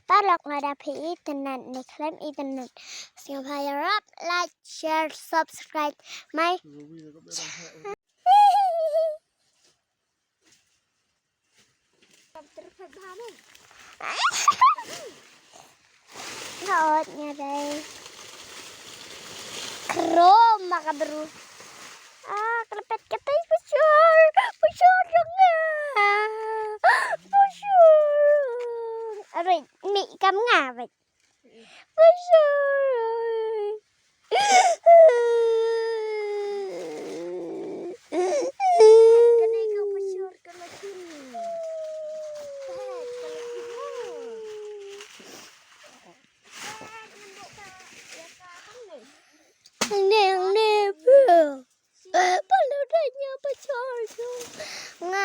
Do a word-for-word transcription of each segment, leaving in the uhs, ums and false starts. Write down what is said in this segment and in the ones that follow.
Paralok, lada phi itynnad ne khlem itynnad, sngewbha ïarap like, share, subscribe my channel. Nga ot nga dei. Krom ma ka bru. Ah, klepet katei, pashur, pashur dong nga. Pashur. Arai, mi kam nga, bai. Pashur. Neng ne bro. Palo danya pashur. Nga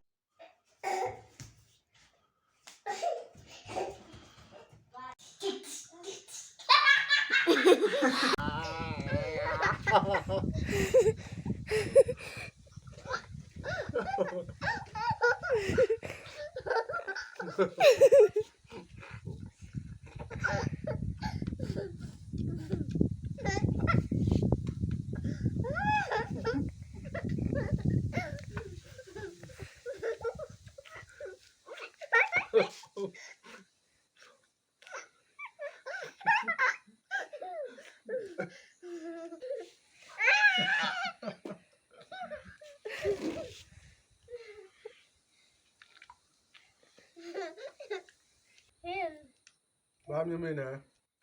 Bam ñu mena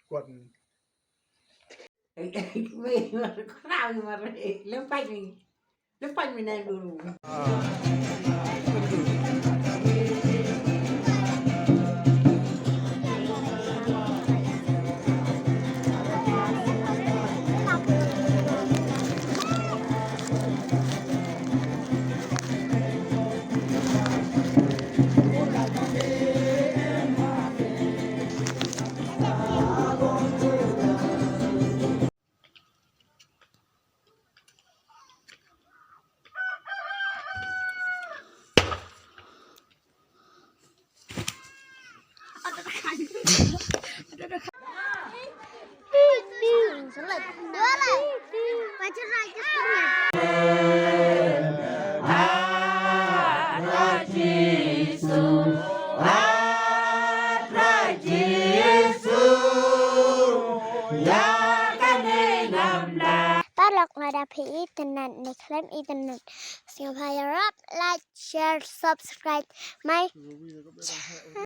kwat. Lem paj mi. Lem paj mi na dulu. Paralok, lada phi itynnad ne khlem itynnad, sngewbha ïarap like, share, subscribe my channel.